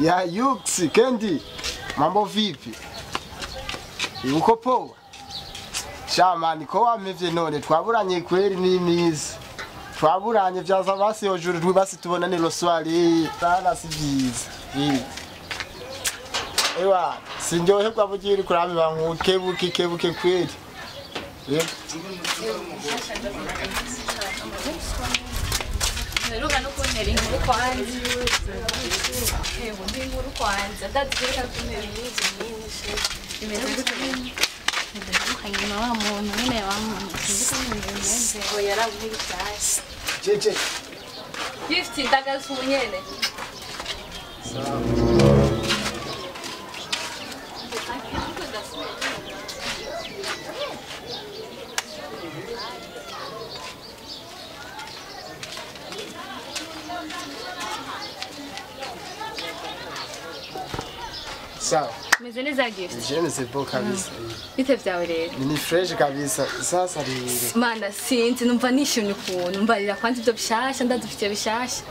Ya Yuxi Kendi, mambo vipi? Uko poa? Chama niko wamevye none twaburanye kweri n'imizi. Twaburanye vyaza basi hojuru basi tubonane lo soir sana si byiza. Ewa sinjoherwa bugira kurami bankuke buke kebuke kweri. Mperuka no kuntera inkuru kwanza. Ewe ndi inkuru kwanza ndazi ko kuntera inkuru nyinshi. Imeze gute? Ndaruka nyuma wa muntu nyine wa muntu sinzi ko bimeze ngo yarabuye byashya. Jeje. Gift ndagasu nyene. Sawa. Sawa. Meze neza Gift. Je ne sais pas kabisa. Bite vyawe rero? Ni fresh kabisa. Sasa rero. Mana sinzi numva nishimye ukuntu mbarira kwanza ivyo bishasha ndadufitiye bishasha.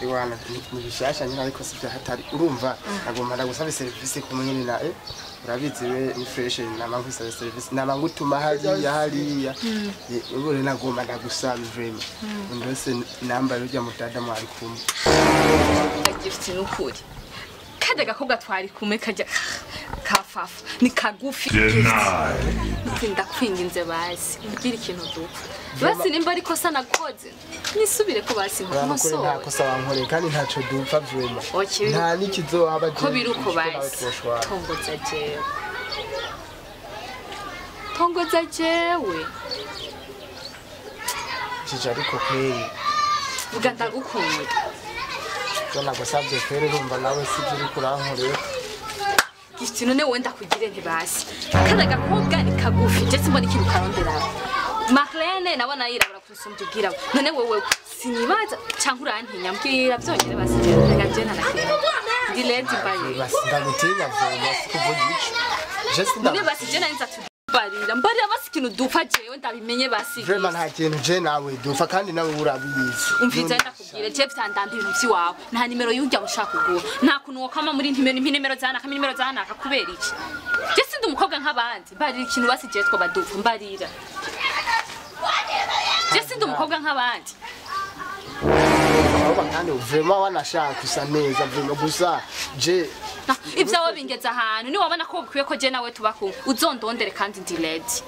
Iwana ni bishasha nyine ariko si hatari. Urumva nagomba ndagusaba service kumwe nyine na urabizi we ni fresh nama nkusaba service nama ngutuma hariya hariya. Ubu rero nagomba ndagusaba vraiment. Ndose namba yujya mudada mwari kumwe. Gift nukuri. Kajya gakobwa twari kumwe kajya kafafa ni kagufi. Ndakwinginze basi umbwire ikintu dupfa basi nimba ariko sa nakoze nisubire ko basi nkumusore. Nta kosa wankoreye kandi ntaco dupfa vraiment. Nta nikizohaba ko biruko basi tongoza jewe. Tongoza jewe. Cije ariko kweri. Vuga ndagukunda. Nagusabye kweri urumva nawe sivyo uri kurankorera. Gift none wenda kugire ntibasi. Kada gakobwa ni kagufi je simbona ikintu karondera. Marlene nabona yirabura kusumbya ubwira. None wewe sinibaza canke urantinya mbwira byongere basi rega je ntanakira. Ndi lady baye. Basi ndagutinya vuba sikuvuga ico. Je sinda. None basi je nanza tubarira. Mbarira basi ikintu dupfa jewe ndabimenye basi. Vraiment nta kintu je nawe dupfa kandi nawe urabizi. Umviza ndakubwire je vyandambi ibintu vyiwawe. Nta nimero yujya ushaka kugura. Nta kuntu wokama muri ntime nimero zanaka nimero zanaka kubera iki? Je sindi umukobwa nk'abandi. Mbarira ikintu basi je two badupfa mbarira. Je sindi umukobwa nk'abandi. Aba kandi vraiment wanashaka usa neza vraiment gusa je ivyawe bingeza ahantu ni wabona ko bikwiye ko je nawe tubaku uzondondere kandi ndi lady.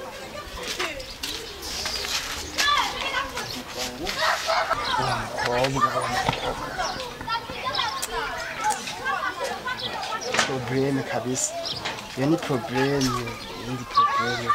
Probleme kabisa. Yani probleme, indi probleme.